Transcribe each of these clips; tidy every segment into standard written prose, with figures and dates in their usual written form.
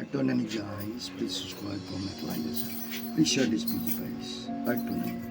Part 2 na ni, guys. Please subscribe, comment, like, and share. Please share this video, guys. Part 2 na ni.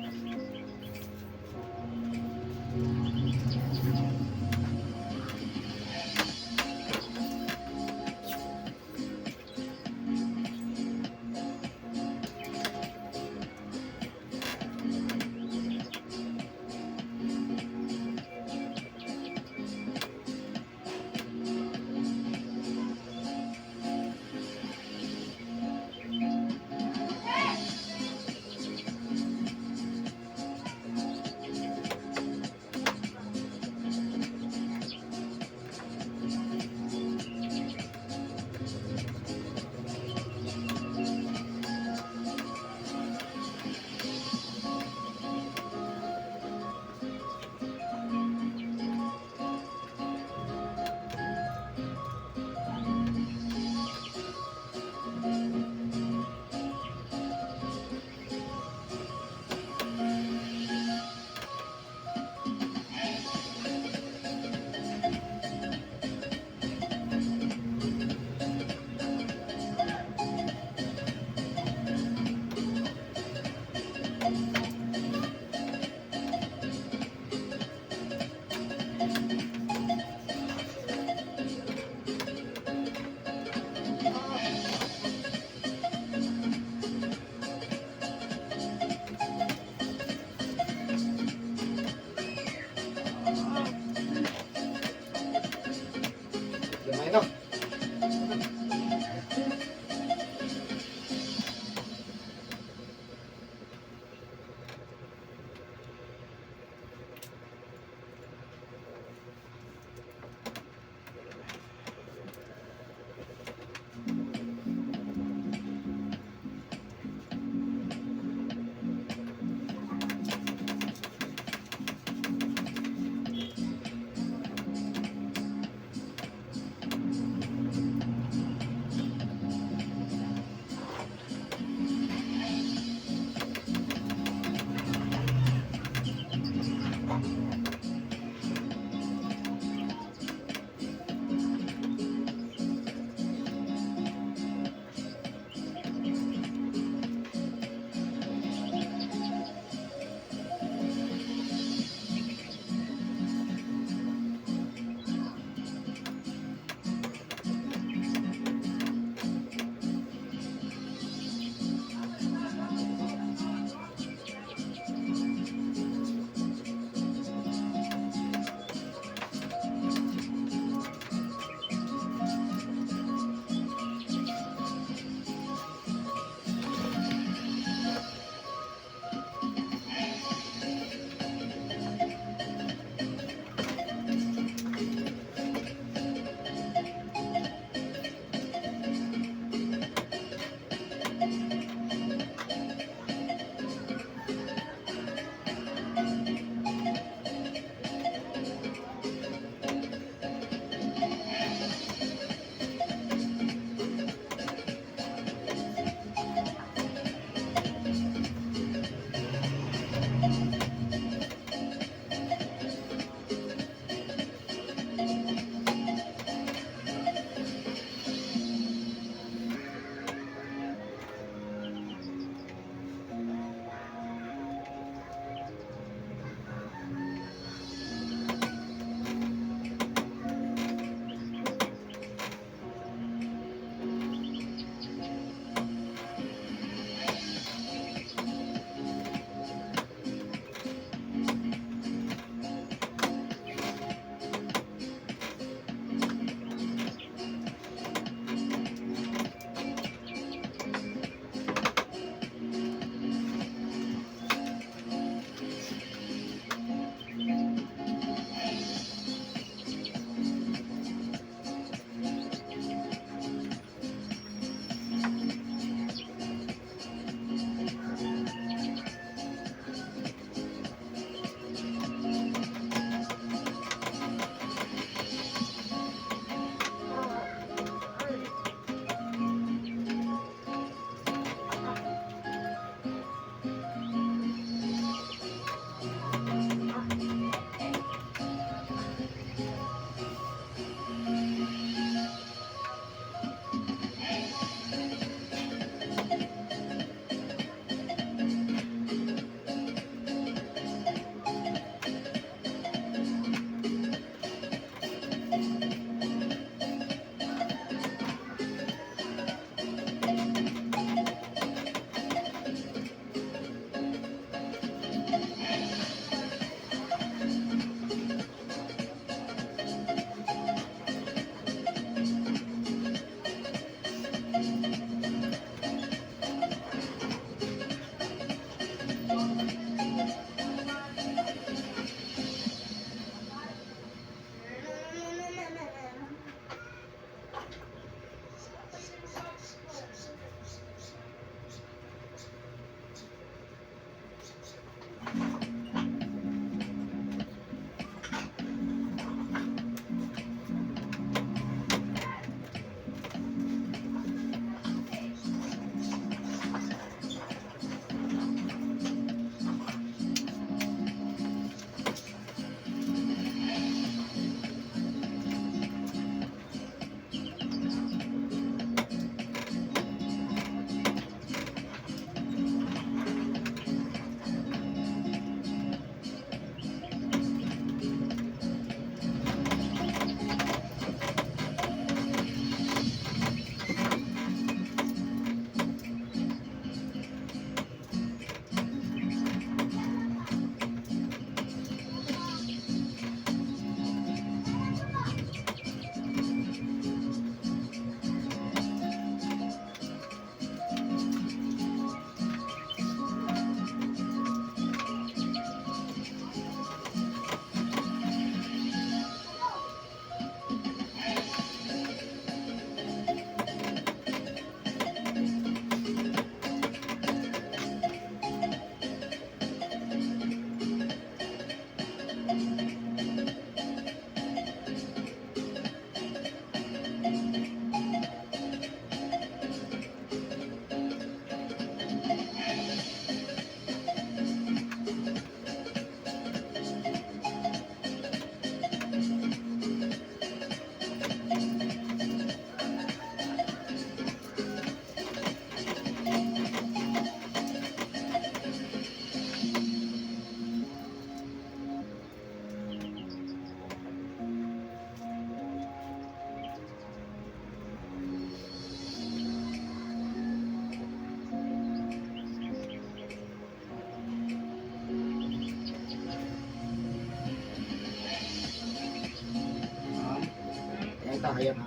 Kaya na.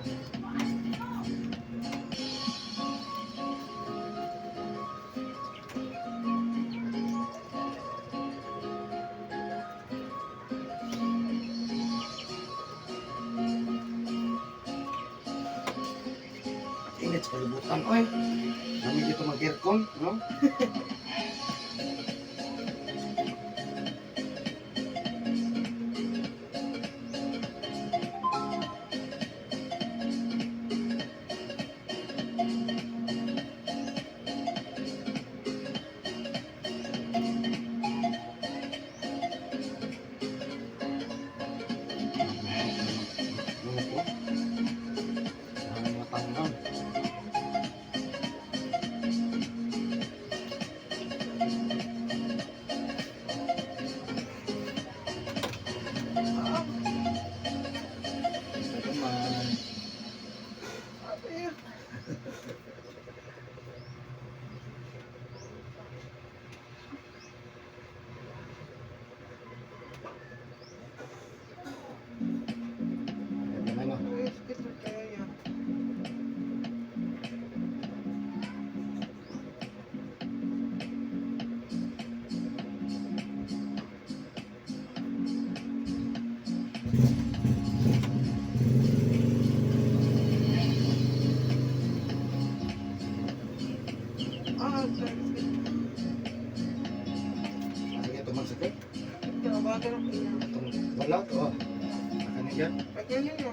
Init sa kalibutan, oy. Kami dito mag-aircon, no? Loko. Ang mga tanggang. Basta naman. Ayan naman, no? Ah, sakit. Sige, ito magsakit. Kinabahan ako. Itong wala to, oh. Nakanigan. Pagkain niya.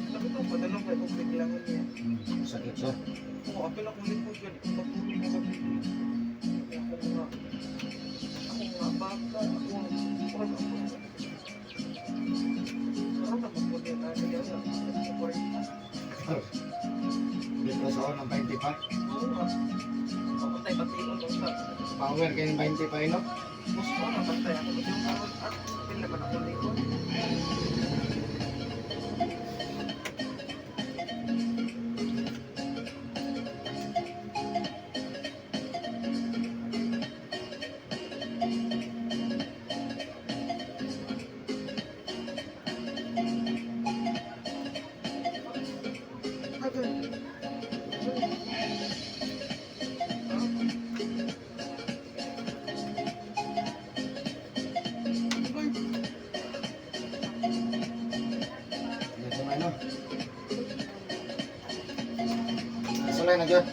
Sabi ko, padalong kayo kung biglang niya. Sakit siya. Oo, apil akong likod yun. Ikaw matulog ako. Ako nga baka, ako parang ako. Parang nakaputi tayo niya sa kwarta. Dito sa ako ng 20 pa. Oo nga. Ako tayo pati ko sa Power kayo ng 20 pa, no? Mas ko na bantay ako. Kasi yung karon, apil naman ako likod. Dito may, no? Sulay na dyan.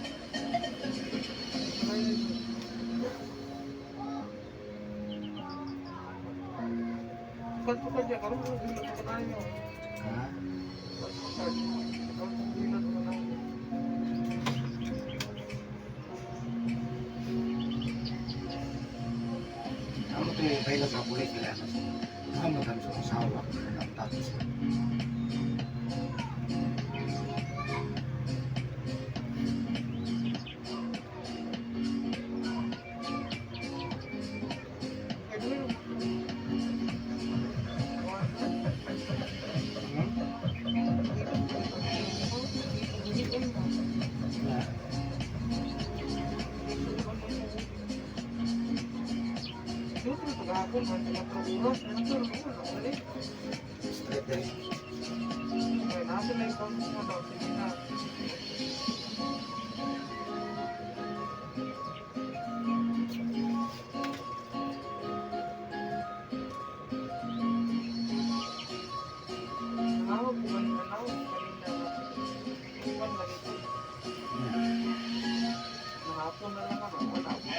Kalpo ka dyan, karoon mo gilot ko na yun. Ha? Kalpo ka dyan, karoon mo gilot ko na yun. Amo to yung baila sa bulit nila. Amo kami sa asawa. Ang tapos. Ay, gawin mo. Na. Straight din. Nahapon na lang ako, wala ako.